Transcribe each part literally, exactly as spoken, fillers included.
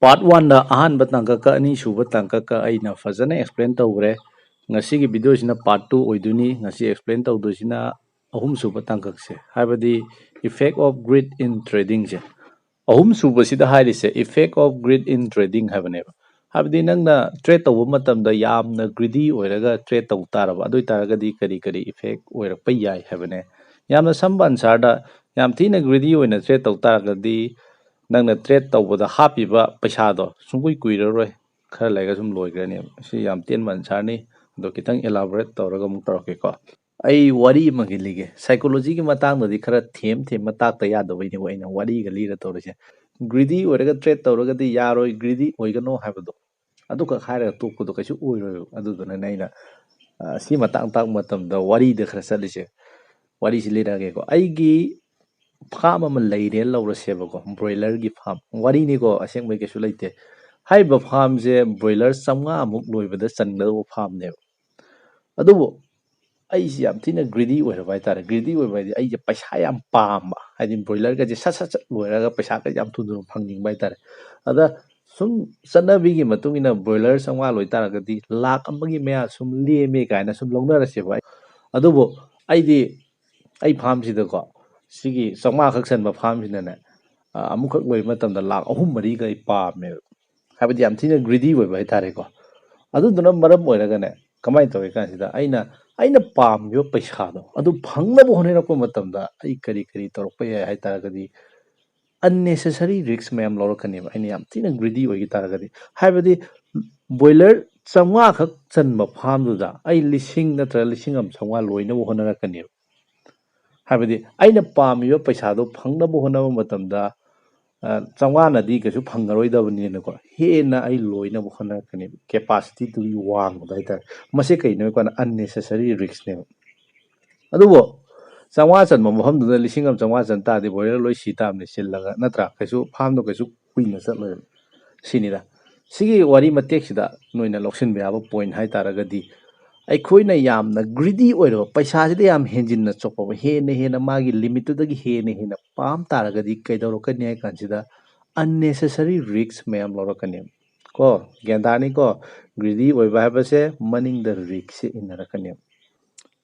Part one ꯗ ꯑꯍꯥꯟꯕ ꯇꯥꯡꯀꯛꯀ ꯑꯅꯤꯁꯨꯕ ꯇꯥꯡꯀꯛꯀ ꯑꯩꯅ ꯐꯖꯅ explain ꯇꯧꯈ꯭ꯔꯦ꯫ ꯉꯁꯤꯒꯤ video ꯁꯤꯅ part two ꯑꯣꯏꯗꯣꯏꯅꯤ꯫ ꯉꯁꯤ explain ꯇꯧꯗꯣꯏꯁꯤꯅ ꯑꯍꯨꯝꯁꯨꯕ ꯇꯥꯡꯀꯛꯁꯦ, ꯍꯥꯏꯕꯗꯤ effect of greed in trading ꯁꯦ꯫ ꯑꯍꯨꯝꯁꯨꯕꯁꯤꯗ ꯍꯥꯏꯔꯤꯁꯦ effect of greed in trading ꯍꯥꯏꯕꯅꯦꯕ꯫ ꯍꯥꯏꯕꯗꯤ ꯅꯪꯅ trade ꯇꯧꯕ ꯃꯇꯝꯗ ꯌꯥꯝꯅ greedy ꯑꯣꯏꯔꯒ trade ꯇꯧ ꯇꯥꯔꯕ, ꯑꯗꯨ ꯑꯣꯏ ꯇꯥꯔꯒꯗꯤ ꯀꯔꯤ ꯀꯔꯤ effect ꯑꯣꯏꯔꯛꯄ ꯌꯥꯏ ꯍꯥꯏꯕꯅꯦ꯫ ꯌꯥꯝꯅ ꯁꯝꯕ answer ꯗ, ꯌꯥꯝ ꯊꯤꯅ greedy ꯑꯣꯏꯅ trade ꯇꯧ ꯇꯥꯔꯒꯗꯤ ꯅꯪꯅ trade ꯇꯧꯕꯗ ꯍꯥꯞꯄꯤꯕ ꯄꯩꯁꯥꯗꯣ ꯁꯨꯡꯀꯨꯏ ꯀꯨꯏꯔꯔꯣꯏ, ꯈꯔ ꯂꯩꯔꯒ ꯁꯨꯝ ꯂꯣꯏꯈ꯭ꯔꯅꯦꯕ꯫ ꯁꯤ ꯌꯥꯝ ꯇꯦꯟꯕ answer ꯅꯤ, ꯑꯗꯣ ꯈꯤꯇꯪ elaborate ꯇꯧꯔꯒ ꯑꯃꯨꯛ ꯇꯧꯔꯛꯀꯦꯀꯣ꯫ ꯑꯩ ꯋꯥꯔꯤ ꯑꯃꯒꯤ ꯂꯤꯒꯦ꯫ Psychology ꯒꯤ ꯃꯇꯥꯡꯗꯗꯤ ꯈꯔ ꯊꯦꯝ ꯊꯦꯝꯃ ꯇꯥꯛꯇ ꯌꯥꯗꯕꯩꯅꯦꯕ ꯑꯩꯅ ꯋꯥꯔꯤꯒ ꯂꯤꯔ ꯇꯧꯔꯤꯁꯦ꯫ Greedy ꯑꯣꯏꯔꯒ trade ꯇꯧꯔꯒꯗꯤ ꯌꯥꯔꯣꯏ, greedy ꯑꯣꯏꯒꯅꯣ ꯍꯥꯏꯕꯗꯣ꯫ ꯑꯗꯨꯈꯛ ꯍꯥꯏꯔꯒ ꯇꯣꯛꯄꯗꯣ ꯀꯩꯁꯨ ꯑꯣꯏꯔꯣꯏꯕ꯫ ꯑꯗꯨꯗꯨꯅꯅꯦ ꯑꯩꯅ, ꯑ, ꯁꯤ ꯃꯇꯥꯡ ꯇꯥꯛꯄ ꯃꯇꯝꯗ ꯋꯥꯔꯤꯗ ꯈꯔ ꯆꯠꯂꯤꯁꯦ꯫ ꯋꯥꯔꯤꯁꯤ ꯂꯤꯔꯛꯑꯒꯦꯀꯣ꯫ ꯑꯩꯒꯤ farm ꯑꯃ ꯂꯩꯔꯦꯅ ꯂꯧꯔꯁꯦꯕꯀꯣ, broiler ꯒꯤ farm꯫ ꯋꯥꯔꯤꯅꯤꯀꯣ, ꯑꯁꯦꯡꯕꯩ ꯀꯩꯁꯨ ꯂꯩꯇꯦ꯫ ꯍꯥꯏꯔꯤꯕ farm ꯁꯦ broiler ꯆꯥꯝꯃꯉꯥ ꯃꯨꯛ ꯂꯣꯏꯕꯗ ꯆꯟꯒꯗꯧꯕ farm ꯅꯦꯕ꯫ ꯑꯗꯨꯕꯨ ꯑꯩꯁꯤ ꯌꯥꯝ ꯊꯤꯅ greedy ꯑꯣꯏꯔꯕ ꯍꯥꯏꯇꯥꯔꯦ꯫ Greedy ꯑꯣꯏꯕ ꯍꯥꯏꯗꯤ ꯑꯩꯁꯦ ꯄꯩꯁꯥ ꯌꯥꯝ ꯄꯥꯝꯕ, ꯍꯥꯏꯗꯤ broiler ꯒꯁꯦ ꯁꯠ ꯁꯠ ꯁꯠ ꯂꯣꯏꯔꯒ ꯄꯩꯁꯥꯒ ꯌꯥꯝ ꯊꯨ ꯊꯨꯅ ꯐꯪꯅꯤꯡꯕ ꯍꯥꯏꯇꯥꯔꯦ꯫ ꯑꯗ ꯁꯨꯝ ꯆꯠꯅꯕꯤꯒꯤ ꯃꯇꯨꯡ ꯏꯟꯅ broiler ꯆꯥꯝꯃꯉꯥ ꯂꯣꯏ ꯇꯥꯔꯒꯗꯤ ꯂꯥꯛ ꯑꯃꯒꯤ ꯃꯌꯥ ꯁꯨꯝ ꯂꯦꯝꯃꯦ ꯀꯥꯏꯅ ꯁꯨꯝ ꯂꯧꯅꯔꯁꯦꯕ꯫ ꯑꯗꯨꯕꯨ ꯑꯩꯗꯤ ꯑꯩ farm ꯁꯤꯗꯀꯣ, ꯁꯤꯒꯤ ꯆꯥꯝꯃꯉꯥ ꯈꯛ ꯆꯟꯕ farm ꯁꯤꯅꯅꯦ, ꯑ, ꯑꯃꯨꯛꯈꯛ ꯂꯣꯏꯕ ꯃꯇꯝꯗ ꯂꯥꯛ ꯑꯍꯨꯝ ꯃꯔꯤꯒ ꯑꯩ ꯄꯥꯝꯃꯦꯕ꯫ ꯍꯥꯏꯕꯗꯤ ꯌꯥꯝ ꯊꯤꯅ greedy ꯑꯣꯏꯕ ꯍꯥꯏꯇꯥꯔꯦꯀꯣ꯫ ꯑꯗꯨꯗꯨꯅ ꯃꯔꯝ ꯑꯣꯏꯔꯒꯅꯦ, ꯀꯃꯥꯏꯅ ꯇꯧꯏ ꯀꯥꯟꯁꯤꯗ ꯑꯩꯅ, ꯑꯩꯅ ꯄꯥꯝꯃꯤꯕ ꯄꯩꯁꯥꯗꯣ ꯑꯗꯨ ꯐꯪꯅꯕ ꯍꯣꯠꯅꯔꯛꯄ ꯃꯇꯝꯗ ꯑꯩ ꯀꯔꯤ ꯀꯔꯤ ꯇꯧꯔꯛꯄ ꯌꯥꯏ ꯍꯥꯏ ꯇꯥꯔꯒꯗꯤ, unnecessary risk ꯃꯌꯥꯝ ꯂꯧꯔꯛꯀꯅꯦꯕ, ꯑꯩꯅ ꯌꯥꯝ ꯊꯤꯅ greedy ꯑꯣꯏꯈꯤ ꯇꯥꯔꯒꯗꯤ꯫ ꯍꯥꯏꯕꯗꯤ broiler ꯆꯥꯝꯃꯉꯥ ꯈꯛ ꯆꯟꯕ farm ꯗꯨꯗ ꯑꯩ ꯂꯤꯁꯤꯡ ꯅꯠꯇ꯭ꯔꯒ ꯂꯤꯁꯤꯡ ꯑꯃ ꯆꯥꯝꯃꯉꯥ ꯂꯣꯏꯅꯕ ꯍꯣꯠꯅꯔꯛꯀꯅꯦꯕ꯫ ꯍꯥꯏꯕꯗꯤ ꯑꯩꯅ ꯄꯥꯝꯃꯤꯕ ꯄꯩꯁꯥꯗꯣ ꯐꯪꯅꯕ ꯍꯣꯠꯅꯕ ꯃꯇꯝꯗ, ꯑ, ꯆꯥꯝꯃꯉꯥꯅꯗꯤ ꯀꯩꯁꯨ ꯐꯪꯉꯔꯣꯏꯗꯕꯅꯤꯅꯀꯣ, ꯍꯦꯟꯅ ꯑꯩ ꯂꯣꯏꯅꯕ ꯍꯣꯠꯅꯔꯛꯀꯅꯦꯕ, capacity ꯗꯨꯒꯤ ꯋꯥꯡꯃꯗ ꯍꯥꯏꯇꯥꯔꯦ꯫ ꯃꯁꯤ ꯀꯩꯅꯣ ꯍꯥꯏ ꯀꯥꯟꯗ unnecessary risk ꯅꯦꯕ꯫ ꯑꯗꯨꯕꯨ ꯆꯥꯝꯃꯉꯥ ꯆꯟꯕ ꯃꯐꯝꯗꯨꯗ ꯂꯤꯁꯤꯡ ꯑꯃ ꯆꯥꯝꯃꯉꯥ ꯆꯟ ꯇꯥꯔꯗꯤ broiler ꯂꯣꯏ ꯁꯤ ꯇꯥꯕꯅꯤ ꯆꯤꯜꯂꯒ, ꯅꯠꯇ꯭ꯔꯥ? ꯀꯩꯁꯨ farm ꯗꯣ ꯀꯩꯁꯨ ꯀꯨꯏꯅ ꯆꯠꯂꯣꯏꯕ꯫ ꯁꯤꯅꯤꯗ꯫ ꯁꯤꯒꯤ ꯋꯥꯔꯤ ꯃꯇꯦꯛꯁꯤꯗ ꯅꯣꯏꯅ ꯂꯧꯁꯤꯟꯕ ꯌꯥꯕ point ꯍꯥꯏ ꯇꯥꯔꯒꯗꯤ, ꯑꯩꯈꯣꯏꯅ ꯌꯥꯝꯅ greedy ꯑꯣꯏꯔꯕ, ꯄꯩꯁꯥꯁꯤꯗ ꯌꯥꯝ ꯍꯦꯟꯖꯤꯟꯅ ꯆꯣꯞꯄꯕ, ꯍꯦꯟꯅ ꯍꯦꯟꯅ ꯃꯥꯒꯤ limit ꯇꯨꯗꯒꯤ ꯍꯦꯟꯅ ꯍꯦꯟꯅ ꯄꯥꯝ ꯇꯥꯔꯒꯗꯤ ꯀꯩꯗꯧꯔꯛꯀꯅꯤ ꯍꯥꯏ ꯀꯥꯟꯁꯤꯗ, unnecessary risk ꯃꯌꯥꯝ ꯂꯧꯔꯛꯀꯅꯦꯕ꯫ ꯀꯣ, ꯒ꯭ꯌꯥꯟ ꯇꯥꯅꯤꯀꯣ? Greedy ꯑꯣꯏꯕ ꯍꯥꯏꯕꯁꯦ ꯃꯅꯤꯡꯗ riskꯁꯦ ꯏꯟꯅꯔꯛꯀꯅꯦꯕ꯫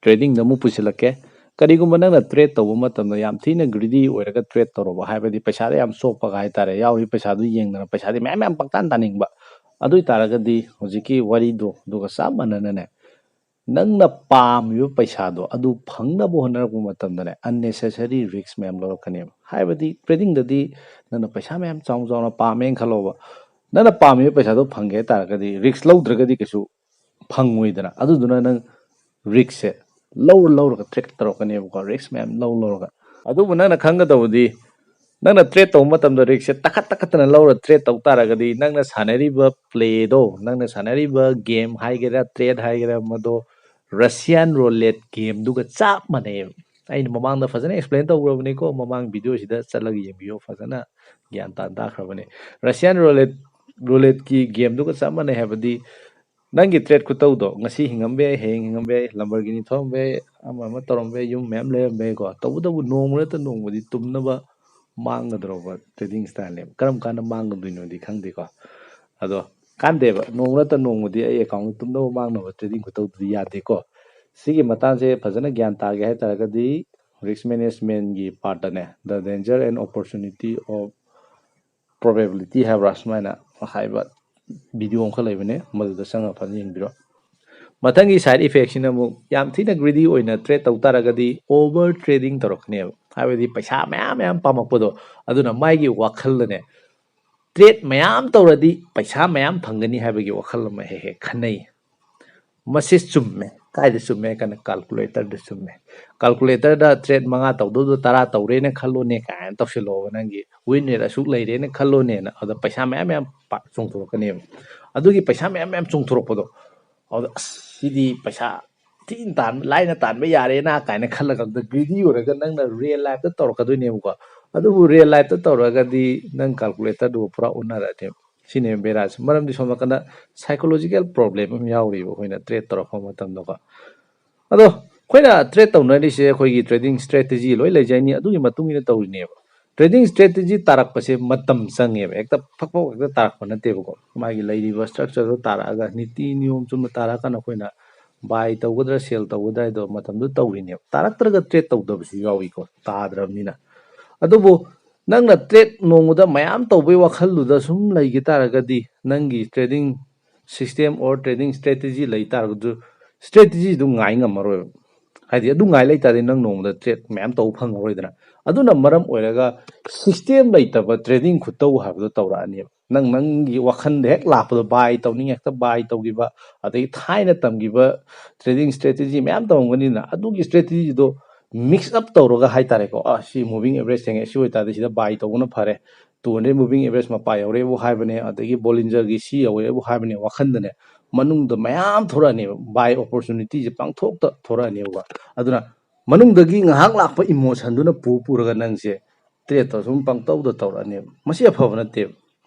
Tradingꯗ ꯑꯃꯨꯛ ꯄꯨꯁꯤꯜꯂꯛꯀꯦ꯫ ꯀꯔꯤꯒꯨꯝꯕ ꯅꯪꯅ trade ꯇꯧꯕ ꯃꯇꯝꯗ ꯌꯥꯝ ꯊꯤꯅ greedy ꯑꯣꯏꯔꯒ trade ꯇꯧꯔꯕ, ꯍꯥꯏꯕꯗꯤ ꯄꯩꯁꯥꯗ ꯌꯥꯝ ꯆꯣꯞꯄꯒ ꯍꯥꯏꯇꯥꯔꯦ, ꯌꯥꯎꯔꯤ ꯄꯩꯁꯥꯗꯨ ꯌꯦꯡꯗꯅ ꯄꯩꯁꯥꯗꯤ ꯃꯌꯥꯝ ꯃꯌꯥꯝ ꯄꯪꯇꯥꯟ ꯇꯥꯅꯤꯡꯕ, ꯑꯗꯨ ꯑꯣꯏꯇꯥꯔꯒꯗꯤ ꯍꯧꯖꯤꯛꯀꯤ ꯋꯥꯔꯤꯗꯣ ꯑꯗꯨꯒ ꯆꯞ ꯃꯥꯟꯅꯅꯅꯦ, ꯅꯪꯅ ꯄꯥꯝꯃꯤꯕ ꯄꯩꯁꯥꯗꯣ ꯑꯗꯨ ꯐꯪꯅꯕ ꯍꯣꯠꯅꯔꯛꯄ ꯃꯇꯝꯗꯅꯦ, unnecessary risk ꯃꯌꯥꯝ ꯂꯧꯔꯛꯀꯅꯦꯕ꯫ ꯍꯥꯏꯕꯗꯤ tradingꯗꯗꯤ ꯅꯪꯅ ꯄꯩꯁꯥ ꯃꯌꯥꯝ ꯆꯥꯎꯅ ꯆꯥꯎꯅ ꯄꯥꯝꯃꯦꯅ ꯈꯜꯂꯣꯕ, ꯅꯪꯅ ꯄꯥꯝꯃꯤꯕ ꯄꯩꯁꯥꯗꯣ ꯐꯪꯒꯦ ꯍꯥꯏ ꯇꯥꯔꯒꯗꯤ risk ꯂꯧꯗ꯭ꯔꯒꯗꯤ ꯀꯩꯁꯨ ꯐꯪꯉꯣꯏꯗꯅ꯫ ꯑꯗꯨꯗꯨꯅ ꯅꯪ riskꯁꯦ ꯂꯧꯔ ꯂꯧꯔꯒ trade ꯇꯧꯔꯛꯀꯅꯦꯕꯀꯣ, risk ꯃꯌꯥꯝ ꯂꯧ ꯂꯧꯔꯒ꯫ ꯑꯗꯨꯕꯨ ꯅꯪꯅ ꯈꯪꯒꯗꯧꯕꯗꯤ, ꯅꯪꯅ trade ꯇꯧꯕ ꯃꯇꯝꯗ riskꯁꯦ ꯇꯛꯈꯠ ꯇꯛꯈꯠꯇꯅ ꯂꯧꯔ trade ꯇꯧ ꯇꯥꯔꯒꯗꯤ, ꯅꯪꯅ ꯁꯥꯟꯅꯔꯤꯕ playꯗꯣ, ꯅꯪꯅ ꯁꯥꯟꯅꯔꯤꯕ game ꯍꯥꯏꯒꯦꯔꯥ, trade ꯍꯥꯏꯒꯦꯔꯥ, ꯃꯗꯣ Russian roulette gameꯗꯨꯒ ꯆꯞ ꯃꯥꯟꯅꯩꯌꯦꯕ꯫ ꯑꯩꯅ ꯃꯃꯥꯡꯗ ꯐꯖꯅ explain ꯇꯧꯈ꯭ꯔꯕꯅꯤꯀꯣ, ꯃꯃꯥꯡ videoꯁꯤꯗ ꯆꯠꯂꯒ ꯌꯦꯡꯕꯤꯌꯣ, ꯐꯖꯅ ꯒ꯭ꯌꯥꯟ ꯇꯥꯟ ꯇꯥꯈ꯭ꯔꯕꯅꯤ꯫ Russian roulette, rouletteꯀꯤ gameꯗꯨꯒ ꯆꯞ ꯃꯥꯟꯅꯩ ꯍꯥꯏꯕꯗꯤ, ꯅꯪꯒꯤ trade ꯈꯨꯇꯧꯗꯣ, ꯉꯁꯤ ꯍꯤꯡꯉꯝꯕ ꯌꯥꯏ, ꯍꯌꯦꯡ ꯍꯤꯡꯉꯝꯕ ꯌꯥꯏ, Lamborghini ꯊꯧꯔꯝꯕ ꯌꯥꯏ, ꯑꯃ ꯑꯃ ꯇꯧꯔꯝꯕ ꯌꯥꯏ, ꯌꯨꯝ ꯃꯌꯥꯝ ꯂꯩꯔꯝꯕ ꯌꯥꯏꯀꯣ꯫ ꯇꯧꯕꯇꯕꯨ ꯅꯣꯡꯃ ꯅꯠꯇ ꯅꯣꯡꯃꯗꯤ ꯇꯨꯝꯅꯕ ꯃꯥꯡꯒꯗꯧꯔꯕ trading styleꯅꯦꯕ꯫ ꯀꯔꯝ ꯀꯥꯟꯗ ꯃꯥꯡꯒꯗꯣꯏꯅꯣꯗꯤ ꯈꯪꯗꯦꯀꯣ꯫ ꯑꯗꯣ ꯀꯥꯟꯗꯦꯕ, ꯅꯣꯡꯃ ꯅꯠꯇ ꯅꯣꯡꯃꯗꯤ ꯑꯩ account ꯇꯨꯝꯅꯕ ꯃꯥꯡꯅꯕ trading ꯈꯨꯇꯧꯗꯨꯗꯤ ꯌꯥꯗꯦꯀꯣ꯫ ꯁꯤꯒꯤ ꯃꯇꯥꯡꯁꯦ ꯐꯖꯅ ꯒ꯭ꯌꯥꯟ ꯇꯥꯒꯦ ꯍꯥꯏ ꯇꯥꯔꯒꯗꯤ, risk managementꯀꯤ partꯇꯅꯦ, The Danger and Opportunity of Probability ꯍꯥꯏꯕ꯭ꯔꯥ, ꯁꯨꯃꯥꯏꯅ ꯍꯥꯏꯕ video ꯑꯃꯈꯛ ꯂꯩꯕꯅꯦ, ꯃꯗꯨꯗ ꯆꯪꯉꯒ ꯐꯖꯅ ꯌꯦꯡꯕꯤꯔꯣ꯫ ꯃꯊꯪꯒꯤ side effectꯁꯤꯅ ꯑꯃꯨꯛ ꯌꯥꯝ ꯊꯤꯅ greedy ꯑꯣꯏꯅ trade ꯇꯧ ꯇꯥꯔꯒꯗꯤ over trading ꯇꯧꯔꯛꯀꯅꯦꯕ꯫ ꯍꯥꯏꯕꯗꯤ ꯄꯩꯁꯥ ꯃꯌꯥꯝ ꯃꯌꯥꯝ ꯄꯥꯝꯃꯛꯄꯗꯣ, ꯑꯗꯨꯅ ꯃꯥꯒꯤ ꯋꯥꯈꯜꯗꯅꯦ, trade ꯃꯌꯥꯝ ꯇꯧꯔꯗꯤ ꯄꯩꯁꯥ ꯃꯌꯥꯝ ꯐꯪꯒꯅꯤ ꯍꯥꯏꯕꯒꯤ ꯋꯥꯈꯜ ꯑꯃ ꯍꯦꯛ ꯍꯦꯛ ꯈꯟꯅꯩ꯫ ꯃꯁꯤ ꯆꯨꯝꯃꯦ꯫ ꯀꯥꯏꯗ ꯆꯨꯝꯃꯦ? ꯀꯩꯅꯣ, calculatorꯗ ꯆꯨꯝꯃꯦ꯫ Calculatorꯗ trade ꯃꯉꯥ ꯇꯧꯗꯧꯗꯣ ꯇꯔꯥ ꯇꯧꯔꯦꯅ ꯈꯜꯂꯣꯅꯦ ꯀꯥꯏꯅ ꯇꯧꯁꯤꯜꯂꯣꯕ, ꯅꯪꯒꯤ win rate ꯑꯁꯨꯛ ꯂꯩꯔꯦꯅ ꯈꯜꯂꯣꯅꯦꯅ, ꯑꯗ ꯄꯩꯁꯥ ꯃꯌꯥꯝ ꯃꯌꯥꯝ ꯄꯥ-, ꯆꯣꯡꯊꯣꯔꯛꯀꯅꯦꯕ꯫ ꯑꯗꯨꯒꯤ ꯄꯩꯁꯥ ꯃꯌꯥꯝ ꯃꯌꯥꯝ ꯆꯣꯡꯊꯣꯔꯛꯄꯗꯣ, ꯑꯗ "ꯑꯁ, ꯁꯤꯗꯤ ꯄꯩꯁꯥ ꯊꯤꯅ ꯇꯥꯟꯕ, ꯂꯥꯏꯅ ꯇꯥꯟꯕ ꯌꯥꯔꯦꯅ" ꯀꯥꯏꯅ ꯈꯜꯂꯒ ꯑꯗ greedy ꯑꯣꯏꯔꯒ ꯅꯪꯅ real lifeꯇ ꯇꯧꯔꯛꯀꯗꯣꯏꯅꯦꯕꯀꯣ꯫ ꯑꯗꯨꯕꯨ real lifeꯇ ꯇꯧꯔꯒꯗꯤ ꯅꯪ calculatorꯗꯨꯒ ꯄꯨꯔꯥ ꯑꯣꯟꯅꯔꯅꯦꯕ꯫ ꯁꯤꯅꯦꯕ ꯕꯦꯔꯥꯁꯦ꯫ ꯃꯔꯝꯗꯤ ꯁꯣꯝ ꯅꯥꯀꯟꯗ psychological problem ꯑꯃ ꯌꯥꯎꯔꯤꯕ ꯑꯩꯈꯣꯏꯅ trade ꯇꯧꯔꯛꯄ ꯃꯇꯝꯗꯀꯣ꯫ ꯑꯗꯣ ꯑꯩꯈꯣꯏꯅ trade ꯇꯧꯅꯔꯤꯁꯦ ꯑꯩꯈꯣꯏꯒꯤ trading strategy ꯂꯣꯏ ꯂꯩꯖꯩꯅꯤ, ꯑꯗꯨꯒꯤ ꯃꯇꯨꯡ ꯏꯟꯅ ꯇꯧꯔꯤꯅꯦꯕ꯫ Trading strategy ꯇꯥꯔꯛꯄꯁꯦ ꯃꯇꯝ ꯆꯪꯉꯦꯕ, ꯍꯦꯛꯇ ꯐꯛ ꯐꯛ ꯍꯦꯛꯇ ꯇꯥꯔꯛꯄ ꯅꯠꯇꯦꯕꯀꯣ꯫ ꯃꯥꯒꯤ ꯂꯩꯔꯤꯕ structure ꯗꯣ ꯇꯥꯔꯛꯑꯒ, ꯅꯤꯇꯤ ꯅꯤꯌꯣꯝ ꯆꯨꯝꯅ ꯇꯥꯔꯛꯑꯀꯥꯟꯗ ꯑꯩꯈꯣꯏꯅ buy ꯇꯧꯒꯗ꯭ꯔꯥ sell ꯇꯧꯒꯗ꯭ꯔꯥ ꯍꯥꯏꯗꯣ ꯃꯇꯝꯗꯨ ꯇꯧꯔꯤꯅꯦꯕ꯫ ꯇꯥꯔꯛꯇ꯭ꯔꯒ trade ꯇꯧꯗꯕꯁꯨ ꯌꯥꯎꯏꯀꯣ, ꯇꯥꯗ꯭ꯔꯕꯅꯤꯅ꯫ ꯑꯗꯨꯕꯨ ꯅꯪꯅ trade ꯅꯣꯡꯃꯗ ꯃꯌꯥꯝ ꯇꯧꯕꯩ ꯋꯥꯈꯜꯗꯨꯗ ꯁꯨꯝ ꯂꯩꯈꯤ ꯇꯥꯔꯒꯗꯤ, ꯅꯪꯒꯤ trading system or trading strategy ꯂꯩ ꯇꯥꯔꯒꯁꯨ, strategy ꯗꯨ ꯉꯥꯏ ꯉꯝꯃꯔꯣꯏꯕ꯫ ꯍꯥꯏꯗꯤ ꯑꯗꯨ ꯉꯥꯏ ꯂꯩ ꯇꯥꯔꯗꯤ ꯅꯪ ꯅꯣꯡꯃꯗ trade ꯃꯌꯥꯝ ꯇꯧꯕ ꯐꯪꯉꯔꯣꯏꯗꯅ꯫ ꯑꯗꯨꯅ ꯃꯔꯝ ꯑꯣꯏꯔꯒ system ꯂꯩꯇꯕ trading ꯈꯨꯇꯧ ꯍꯥꯏꯕꯗꯣ ꯇꯧꯔꯛꯑꯅꯦꯕ꯫ ꯅꯪ ꯅꯪꯒꯤ ꯋꯥꯈꯜꯗ ꯍꯦꯛ ꯂꯥꯛꯄꯗꯣ buy ꯇꯧꯅꯤꯡꯉꯦ, ꯍꯦꯛꯇ buy ꯇꯧꯈꯤꯕ, ꯑꯗꯒꯤ ꯊꯥꯏꯅ ꯇꯝꯈꯤꯕ trading strategy ꯃꯌꯥꯝ ꯇꯧꯔꯝꯒꯅꯤꯗꯅ, ꯑꯗꯨꯒꯤ strategy ꯗꯣ mix up ꯇꯧꯔꯒ ꯍꯥꯏꯇꯥꯔꯦꯀꯣ, ꯑ, ꯁꯤ moving average ꯊꯦꯡꯉꯦ, ꯁꯤ ꯑꯣꯏꯇꯥꯔꯗꯤ ꯁꯤꯗ buy ꯇꯧꯕꯅ ꯐꯔꯦ, two hundred moving average ꯃꯄꯥ ꯌꯧꯔꯦꯕꯨ ꯍꯥꯏꯕꯅꯦ, ꯑꯗꯒꯤ Bollinger ꯒꯤ ꯁꯤ ꯌꯧꯔꯦꯕꯨ ꯍꯥꯏꯕꯅꯦ, ꯋꯥꯈꯟꯗꯅꯦ ꯃꯅꯨꯡꯗ ꯃꯌꯥꯝ ꯊꯣꯔꯛꯑꯅꯦꯕ, buy opportunity ꯁꯦ ꯄꯥꯡꯊꯣꯛꯇ ꯊꯣꯔꯛꯑꯅꯦꯕ꯫ ꯑꯗꯨꯅ ꯃꯅꯨꯡꯗꯒꯤ ꯉꯥꯏꯍꯥꯛ ꯂꯥꯛꯄ emotion ꯗꯨꯅ ꯄꯨ ꯄꯨꯔꯒ ꯅꯪꯁꯦ trade ꯇꯧ ꯁꯨꯝ ꯄꯪꯇꯧꯗ ꯇꯧꯔꯛꯑꯅꯦꯕ꯫ ꯃꯁꯤ ꯑꯐꯕ ꯅꯠꯇꯦꯕ꯫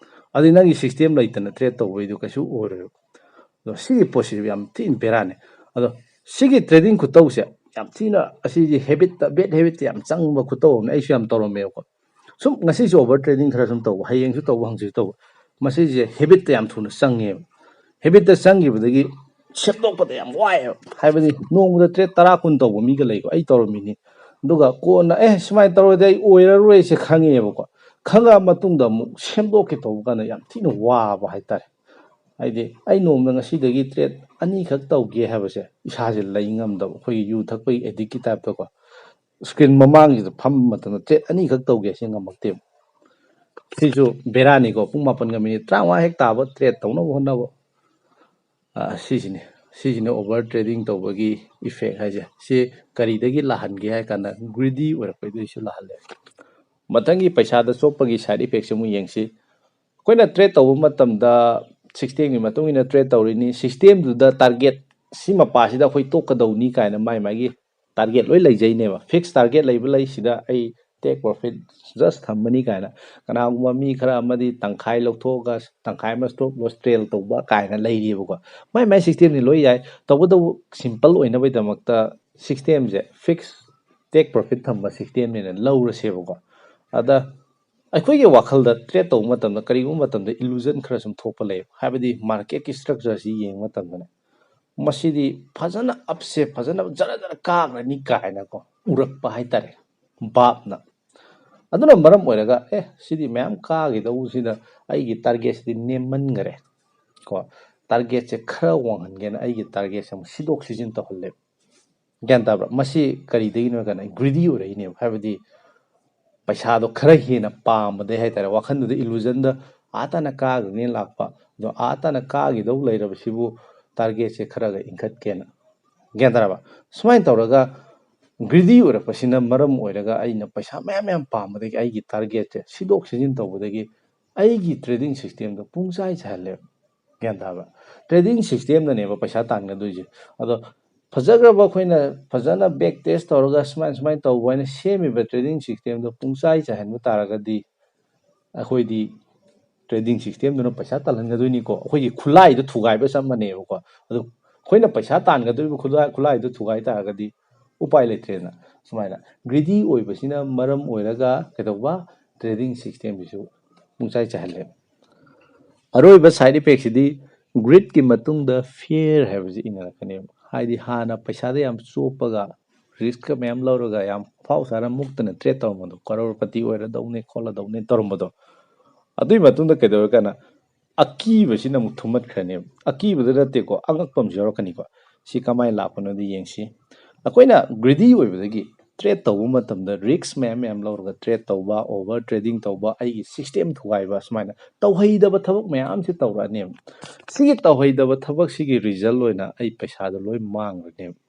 ꯑꯗꯨꯗꯤ ꯅꯪꯒꯤ system ꯂꯩꯇꯅ trade ꯇꯧꯕꯩꯗꯣ ꯀꯩꯁꯨ ꯑꯣꯏꯔꯣꯏꯕ꯫ ꯑꯗꯣ ꯁꯤꯒꯤ ꯄꯣꯠꯁꯤꯁꯨ ꯌꯥꯝ ꯊꯤꯅ ꯕꯦꯔꯥꯅꯤ꯫ ꯑꯗꯣ ꯁꯤꯒꯤ trading ꯈꯨꯇꯧꯁꯦ ꯌꯥꯝ ꯊꯤꯅ, ꯑꯁꯤꯒꯤ habit ꯇ, bad habit ꯇ ꯌꯥꯝ ꯆꯪꯕ ꯈꯨꯇꯧ ꯑꯃꯅꯤ꯫ ꯑꯩꯁꯨ ꯌꯥꯝ ꯇꯧꯔꯝꯃꯦꯕꯀꯣ꯫ ꯁꯨꯝ ꯉꯁꯤꯁꯨ over trading ꯈꯔ ꯁꯨꯝ ꯇꯧꯕ, ꯍꯌꯦꯡꯁꯨ ꯇꯧꯕ, ꯍꯪꯆꯤꯠꯁꯨ ꯇꯧꯕ, ꯃꯁꯤꯁꯦ habit ꯇ ꯌꯥꯝ ꯊꯨꯅ ꯆꯪꯉꯦꯕ꯫ Habit ꯇ ꯆꯪꯈꯤꯕꯗꯒꯤ ꯁꯦꯝꯗꯣꯛꯄꯗ ꯌꯥꯝ ꯋꯥꯏꯑꯦꯕ꯫ ꯍꯥꯏꯕꯗꯤ ꯅꯣꯡꯃꯗ trade ꯇꯔꯥ ꯀꯨꯟ ꯇꯧꯕ ꯃꯤꯒ ꯂꯩꯀꯣ, ꯑꯩ ꯇꯧꯔꯝꯃꯤꯅꯤ꯫ ꯑꯗꯨꯒ ꯀꯣꯟꯅ, "ꯑꯦ, ꯁꯨꯃꯥꯏꯅ ꯇꯧꯔꯗꯤ ꯑꯩ ꯑꯣꯏꯔꯔꯣꯏꯁꯦ" ꯈꯪꯉꯦꯕꯀꯣ꯫ ꯈꯪꯉꯛꯑ ꯃꯇꯨꯡꯗ ꯑꯃꯨꯛ ꯁꯦꯝꯗꯣꯛꯀꯦ ꯇꯧꯕ ꯀꯥꯟꯗ ꯌꯥꯝ ꯊꯤꯅ ꯋꯥꯕ ꯍꯥꯏꯇꯥꯔꯦ꯫ ꯍꯥꯏꯗꯤ ꯑꯩ ꯅꯣꯡꯃꯗ ꯉꯁꯤꯗꯒꯤ trade ꯑꯅꯤꯈꯛ ꯇꯧꯒꯦ ꯍꯥꯏꯕꯁꯦ ꯏꯁꯥꯁꯦ ꯂꯩ ꯉꯝꯗꯕ, ꯑꯩꯈꯣꯏꯒꯤ ꯌꯨ ꯊꯛꯄꯒꯤ addict ꯀꯤ type ꯇꯀꯣ꯫ Screen ꯃꯃꯥꯡꯁꯤꯗ ꯐꯝꯕ ꯃꯇꯝꯗ trade ꯑꯅꯤꯈꯛ ꯇꯧꯒꯦ ꯁꯤ ꯉꯝꯃꯛꯇꯦꯕ꯫ ꯁꯤꯁꯨ ꯕꯦꯔꯥꯅꯤꯀꯣ꯫ ꯄꯨꯡ ꯃꯥꯄꯟꯒ minute ꯇꯔꯥꯃꯉꯥ ꯍꯦꯛ ꯇꯥꯕ trade ꯇꯧꯅꯕ ꯍꯣꯠꯅꯕ꯫ ꯑ, ꯁꯤꯁꯤꯅꯤ, ꯁꯤꯁꯤꯅ over trading ꯇꯧꯕꯒꯤ effect ꯍꯥꯏꯁꯦ꯫ ꯁꯤ ꯀꯔꯤꯗꯒꯤ ꯂꯥꯛꯍꯟꯒꯦ ꯍꯥꯏ ꯀꯥꯟꯗ, greedy ꯑꯣꯏꯔꯛꯄꯩꯗꯒꯤꯁꯨ ꯂꯥꯛꯍꯜꯂꯦ꯫ ꯃꯊꯪꯒꯤ ꯄꯩꯁꯥꯗ ꯆꯣꯞꯄꯒꯤ side effect ꯁꯦ ꯑꯃꯨꯛ ꯌꯦꯡꯁꯤ꯫ ꯑꯩꯈꯣꯏꯅ trade ꯇꯧꯕ ꯃꯇꯝꯗ system ꯒꯤ ꯃꯇꯨꯡ ꯏꯟꯅ trade ꯇꯧꯔꯤꯅꯤ꯫ System ꯗꯨꯗ target ꯁꯤ ꯃꯄꯥꯁꯤꯗ ꯑꯩꯈꯣꯏ ꯇꯣꯛꯀꯗꯧꯅꯤ ꯀꯥꯏꯅ ꯃꯥꯏ ꯃꯥꯏꯒꯤ target ꯂꯣꯏ ꯂꯩꯖꯩꯅꯦꯕ꯫ Fix target ꯂꯩꯕ ꯂꯩ, ꯁꯤꯗ ꯑꯩ take profit just ꯊꯝꯕꯅꯤ ꯀꯥꯏꯅ꯫ ꯀꯅꯥꯒꯨꯝꯕ ꯃꯤ ꯈꯔ ꯑꯃꯗꯤ ꯇꯪꯈꯥꯏ ꯂꯧꯊꯣꯛꯑꯒ ꯇꯪꯈꯥꯏ ꯑꯃ stop loss trail ꯇꯧꯕ ꯀꯥꯏꯅ ꯂꯩꯔꯤꯕꯀꯣ꯫ ꯃꯥꯏ ꯃꯥꯏ system ꯅꯤ ꯂꯣꯏ ꯌꯥꯏ꯫ ꯇꯧꯕꯇꯕꯨ simple ꯑꯣꯏꯅꯕꯒꯤꯗꯃꯛꯇ system ꯁꯦ fix take profit ꯊꯝꯕ system ꯅꯦꯅ ꯂꯧꯔꯁꯦꯕꯀꯣ꯫ ꯑꯗ ꯑꯩꯈꯣꯏꯒꯤ ꯋꯥꯈꯜꯗ ꯇ꯭ꯔꯦꯠ ꯇꯧꯕ ꯃꯇꯝꯗ ꯀꯔꯤꯒꯨꯝꯕ ꯃꯇꯝꯗ ꯏꯂꯨꯖꯟ ꯈꯔ ꯁꯨꯝ ꯊꯣꯛꯄ ꯂꯩ꯫ ꯍꯥꯏꯕꯗꯤ ꯃꯥꯔꯀꯦꯠꯀꯤ ꯁ꯭ꯇ꯭ꯔꯛꯆꯔꯁꯤ ꯌꯦꯡꯕ ꯃꯇꯝꯗꯅꯦ, ꯃꯁꯤꯗꯤ ꯐꯖꯅ ꯑꯞꯁꯦ ꯐꯖꯅ ꯖꯔ ꯖꯔ ꯀꯥꯈ꯭ꯔꯅꯤ ꯀꯥꯏꯅꯀꯣ ꯎꯔꯛꯄ ꯍꯥꯏꯇꯥꯔꯦ, ꯚꯥꯞꯅ꯫ ꯑꯗꯨꯅ ꯃꯔꯝ ꯑꯣꯏꯔꯒ ꯑꯦ ꯁꯤꯗꯤ ꯃꯌꯥꯝ ꯀꯥꯈꯤꯗꯧꯕꯁꯤꯗ ꯑꯩꯒꯤ ꯇꯥꯔꯒꯦꯠꯁꯤꯗꯤ ꯅꯦꯝꯃꯟꯈꯔꯦ ꯀꯣ, ꯇꯥꯔꯒꯦꯠꯁꯦ ꯈꯔ ꯋꯥꯡꯍꯟꯒꯦꯅ ꯑꯩꯒꯤ ꯇꯥꯔꯒꯦꯠꯁꯦ ꯑꯃꯨꯛ ꯁꯤꯗꯣꯛ ꯁꯤꯖꯤꯟ ꯇꯧꯍꯜꯂꯦꯕ꯫ ꯒ꯭ꯌꯥꯟ ꯇꯥꯕ꯭ꯔꯥ? ꯃꯁꯤ ꯀꯔꯤꯗꯒꯤꯅꯣ ꯍꯥꯏ ꯀꯥꯟꯗ ꯒ꯭ꯔꯤꯗꯤ ꯑꯣꯏꯔꯛꯏꯅꯦꯕ꯫ ꯍꯥꯏꯕꯗꯤ ꯄꯩꯁꯥꯗꯣ ꯈꯔ ꯍꯦꯟꯅ ꯄꯥꯝꯕꯗꯩ ꯍꯥꯏꯇꯥꯔꯦ, ꯋꯥꯈꯜꯗꯨꯗ ꯏꯂꯨꯖꯟꯗ ꯑꯥ ꯇꯥꯅ ꯀꯥꯈ꯭ꯔꯅꯤꯅ ꯂꯥꯛꯄ, ꯑꯗꯣ ꯑꯥ ꯇꯥꯅ ꯀꯥꯈꯤꯗꯧ ꯂꯩꯔꯕꯁꯤꯕꯨ ꯇꯥꯔꯒꯦꯠꯁꯦ ꯈꯔꯒ ꯏꯟꯈꯠꯀꯦꯅ꯫ ꯒ꯭ꯌꯥꯟ ꯇꯥꯔꯕ? ꯁꯨꯃꯥꯏꯅ ꯇꯧꯔꯒ ꯒ꯭ꯔꯤꯗꯤ ꯑꯣꯏꯔꯛꯄꯁꯤꯅ ꯃꯔꯝ ꯑꯣꯏꯔꯒ ꯑꯩꯅ ꯄꯩꯁꯥ ꯃꯌꯥꯝ ꯃꯌꯥꯝ ꯄꯥꯝꯕꯗꯒꯤ ꯑꯩꯒꯤ ꯇꯥꯔꯒꯦꯠꯁꯦ ꯁꯤꯗꯣꯛ ꯁꯤꯖꯤꯟ ꯇꯧꯕꯗꯒꯤ ꯑꯩꯒꯤ ꯇ꯭ꯔꯦꯗꯤꯡ ꯁꯤꯁꯇꯦꯝꯗꯣ ꯄꯨꯡꯆꯥꯏ ꯆꯥꯏꯍꯜꯂꯦꯕ꯫ ꯒ꯭ꯌꯥꯟ ꯇꯥꯕ꯭ꯔꯥ? ꯇ꯭ꯔꯦꯗꯤꯡ ꯁꯤꯁꯇꯦꯝꯗꯅꯦꯕ ꯄꯩꯁꯥ ꯇꯥꯟꯒꯗꯣꯏꯁꯦ꯫ ꯑꯗꯣ ꯐꯖꯈ꯭ꯔꯕ ꯑꯩꯈꯣꯏꯅ ꯐꯖꯅ ꯕꯦꯛ ꯇꯦꯁ ꯇꯧꯔꯒ ꯁꯨꯃꯥꯏꯅ ꯁꯨꯃꯥꯏꯅ ꯇꯧꯕ ꯍꯥꯏꯅ ꯁꯦꯝꯃꯤꯕ ꯇ꯭ꯔꯦꯗꯤꯡ ꯁꯤꯁꯇꯦꯝꯗꯣ ꯄꯨꯡꯆꯥꯏ ꯆꯥꯏꯍꯟꯕ ꯇꯥꯔꯒꯗꯤ ꯑꯩꯈꯣꯏꯗꯤ ꯇ꯭ꯔꯦꯗꯤꯡ ꯁꯤꯁꯇꯦꯝꯗꯨꯅ ꯄꯩꯁꯥ ꯇꯥꯜꯍꯟꯒꯗꯣꯏꯅꯤꯀꯣ꯫ ꯑꯩꯈꯣꯏꯒꯤ ꯈꯨꯠꯂꯥꯏꯗꯣ ꯊꯨꯒꯥꯏꯕ ꯆꯞ ꯃꯥꯟꯅꯩꯕꯀꯣ꯫ ꯑꯗꯨ ꯑꯩꯈꯣꯏꯅ ꯄꯩꯁꯥ ꯇꯥꯟꯒꯗꯣꯔꯤꯕ ꯈꯨꯠꯂꯥꯏ ꯈꯨꯠꯂꯥꯏꯗꯣ ꯊꯨꯒꯥꯏ ꯇꯥꯔꯒꯗꯤ ꯎꯄꯥꯏ ꯂꯩꯇ꯭ꯔꯦꯅ꯫ ꯁꯨꯃꯥꯏꯅ ꯒ꯭ꯔꯤꯗꯤ ꯑꯣꯏꯕꯁꯤꯅ ꯃꯔꯝ ꯑꯣꯏꯔꯒ ꯀꯩꯗꯧꯕ, ꯇ꯭ꯔꯦꯗꯤꯡ ꯁꯤꯁꯇꯦꯝꯁꯤꯁꯨ ꯄꯨꯡꯆꯥꯏ ꯆꯥꯏꯍꯜꯂꯦ꯫ ꯑꯔꯣꯏꯕ ꯁꯥꯏꯠ ꯏꯐꯦꯛꯁꯤꯗꯤ ꯒ꯭ꯔꯤꯠꯀꯤ ꯃꯇꯨꯡꯗ ꯐꯤꯌꯔ ꯍꯥꯏꯕꯁꯤ ꯏꯟꯅꯔꯛꯀꯅꯦꯕ꯫ ꯍꯥꯏꯗꯤ ꯍꯥꯟꯅ ꯄꯩꯁꯥꯗ ꯌꯥꯝ ꯆꯣꯞꯄꯒ ꯔꯤꯁꯛꯀ ꯃꯌꯥꯝ ꯂꯧꯔꯒ ꯌꯥꯝ ꯑꯐꯥꯎ ꯁꯥꯔ ꯃꯨꯛꯇꯅ ꯇ꯭ꯔꯦꯠ ꯇꯧꯔꯝꯕꯗꯣ, ꯀꯔꯣꯔꯄꯇꯤ ꯑꯣꯏꯔꯗꯧꯅꯦ ꯈꯣꯠꯂꯗꯧꯅꯦ ꯇꯧꯔꯝꯕꯗꯣ, ꯑꯗꯨꯒꯤ ꯃꯇꯨꯡꯗ ꯀꯩꯗꯧꯋꯦ ꯀꯥꯟꯗ ꯑꯀꯤꯕꯁꯤꯅ ꯑꯃꯨꯛ ꯊꯨꯝꯃꯠꯈ꯭ꯔꯅꯦꯕ꯫ ꯑꯀꯤꯕꯗ ꯅꯠꯇꯦꯀꯣ, ꯑꯉꯛꯄ ꯑꯃꯁꯨ ꯌꯥꯎꯔꯛꯀꯅꯤꯀꯣ꯫ ꯁꯤ ꯀꯃꯥꯏꯅ ꯂꯥꯛꯄꯅꯣꯗꯤ ꯌꯦꯡꯁꯤ꯫ ꯑꯩꯈꯣꯏꯅ ꯒ꯭ꯔꯤꯗꯤ ꯑꯣꯏꯕꯗꯒꯤ ꯇ꯭ꯔꯦꯠ ꯇꯧꯕ ꯃꯇꯝꯗ ꯔꯤꯁꯛ ꯃꯌꯥꯝ ꯃꯌꯥꯝ ꯂꯧꯔꯒ ꯇ꯭ꯔꯦꯠ ꯇꯧꯕ, ꯑꯣꯚꯔ ꯇ꯭ꯔꯦꯗꯤꯡ ꯇꯧꯕ, ꯑꯩꯒꯤ ꯁꯤꯁꯇꯦꯝ ꯊꯨꯒꯥꯏꯕ, ꯁꯨꯃꯥꯏꯅ ꯇꯧꯍꯩꯗꯕ ꯊꯕꯛ ꯃꯌꯥꯝꯁꯤ ꯇꯧꯔꯛꯑꯅꯦꯕ꯫ ꯁꯤꯒꯤ ꯇꯧꯍꯩꯗꯕ ꯊꯕꯛꯁꯤꯒꯤ ꯔꯤꯖꯜ ꯑꯣꯏꯅ ꯑꯩ ꯄꯩꯁꯥꯗꯣ ꯂꯣꯏ ꯃꯥꯡꯈ꯭ꯔꯅꯦꯕ꯫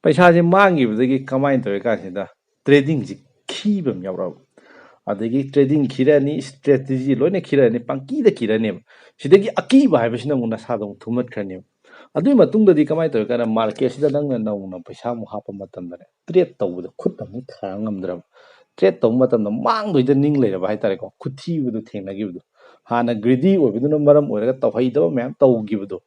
ꯄꯩꯁꯥꯁꯦ ꯃꯥꯡꯈꯤꯕꯗꯒꯤ ꯀꯃꯥꯏꯅ ꯇꯧꯋꯦ ꯀꯥꯟꯁꯤꯗ ꯇ꯭ꯔꯦꯗꯤꯡꯁꯤ ꯈꯤꯕ ꯑꯃ ꯌꯥꯎꯔꯛꯑꯕ꯫ ꯑꯗꯒꯤ ꯇ꯭ꯔꯦꯗꯤꯡ ꯈꯤꯔꯅꯤ, ꯁ꯭ꯇ꯭ꯔꯦꯇꯦꯖꯤ ꯂꯣꯏꯅ ꯈꯤꯔꯅꯤ, ꯄꯪꯀꯤꯗ ꯀꯤꯔꯅꯦꯕ꯫ ꯁꯤꯗꯒꯤ ꯑꯀꯤꯕ ꯍꯥꯏꯕꯁꯤꯅ ꯑꯃꯨꯛ ꯅꯁꯥꯗ ꯑꯃꯨꯛ ꯊꯨꯝꯃꯠꯈ꯭ꯔꯅꯦꯕ꯫ ꯑꯗꯨꯒꯤ ꯃꯇꯨꯡꯗꯗꯤ ꯀꯃꯥꯏꯅ ꯇꯧꯋꯦ ꯀꯥꯟꯗ ꯃꯥꯔꯀꯦꯠꯁꯤꯗ ꯅꯪꯅ ꯅꯧꯅ ꯄꯩꯁꯥ ꯑꯃꯨꯛ ꯍꯥꯞꯄ ꯃꯇꯝꯗꯅꯦ, ꯇ꯭ꯔꯦꯠ ꯇꯧꯕꯗ ꯈꯨꯠ ꯑꯃꯨꯛ ꯊꯥꯡ ꯉꯝꯗ꯭ꯔꯕ꯫ ꯇ꯭ꯔꯦꯠ ꯇꯧꯕ ꯃꯇꯝꯗ ꯃꯥꯡꯗꯣꯏꯗ ꯅꯤꯡ ꯂꯩꯔꯕ ꯍꯥꯏꯇꯥꯔꯦꯀꯣ, ꯈꯨꯊꯤꯕꯗꯣ ꯊꯦꯡꯅꯈꯤꯕꯗꯣ꯫ ꯍꯥꯟꯅ ꯒ꯭ꯔꯤꯗꯤ ꯑꯣꯏꯕꯗꯨꯅ ꯃꯔꯝ ꯑꯣꯏꯔꯒ ꯇꯧꯍꯩꯗꯕ ꯃꯌꯥꯝ ꯇꯧꯈꯤꯕꯗꯣ,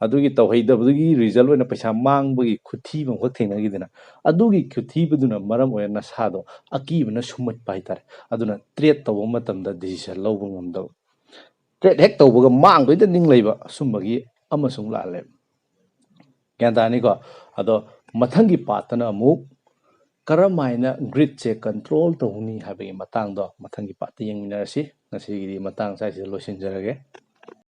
ꯑꯗꯨꯒꯤ ꯇꯧꯍꯩꯗꯕꯗꯨꯒꯤ ꯔꯤꯖꯜ ꯑꯣꯏꯅ ꯄꯩꯁꯥ ꯃꯥꯡꯕꯒꯤ ꯈꯨꯊꯤꯕ ꯑꯃꯈꯛ ꯊꯦꯡꯅꯈꯤꯗꯅ, ꯑꯗꯨꯒꯤ ꯈꯨꯊꯤꯕꯗꯨꯅ ꯃꯔꯝ ꯑꯣꯏꯔꯒ ꯅꯁꯥꯗꯣ ꯑꯀꯤꯕꯅ ꯁꯨꯝꯍꯠꯄ ꯍꯥꯏꯇꯥꯔꯦ꯫ ꯑꯗꯨꯅ ꯇ꯭ꯔꯦꯠ ꯇꯧꯕ ꯃꯇꯝꯗ ꯗꯤꯁꯤꯖꯟ ꯂꯧꯕ ꯉꯝꯗꯕ, ꯇ꯭ꯔꯦꯠ ꯍꯦꯛ ꯇꯧꯕꯒ ꯃꯥꯡꯗꯣꯏꯗ ꯅꯤꯡ ꯂꯩꯕ, ꯑꯁꯨꯝꯕꯒꯤ ꯑꯃꯁꯨ ꯂꯥꯛꯍꯜꯂꯦꯕ꯫ ꯒ꯭ꯌꯥꯟ ꯇꯥꯅꯤꯀꯣ? ꯑꯗꯣ ꯃꯊꯪꯒꯤ ꯄꯥꯔꯠꯇꯅ ꯑꯃꯨꯛ ꯀꯔꯝ ꯍꯥꯏꯅ ꯒ꯭ꯔꯤꯠꯁꯦ ꯀꯟꯇ꯭ꯔꯣꯜ ꯇꯧꯅꯤ ꯍꯥꯏꯕꯒꯤ ꯃꯇꯥꯡꯗꯣ ꯃꯊꯪꯒꯤ ꯄꯥꯔꯠꯇ ꯌꯦꯡꯃꯤꯟꯅꯔꯁꯤ꯫ ꯉꯁꯤꯒꯤꯗꯤ ꯃꯇꯥꯡ ꯁ꯭ꯋꯥꯏꯁꯤꯗ ꯂꯣꯏꯁꯤꯟꯖꯔꯒꯦ꯫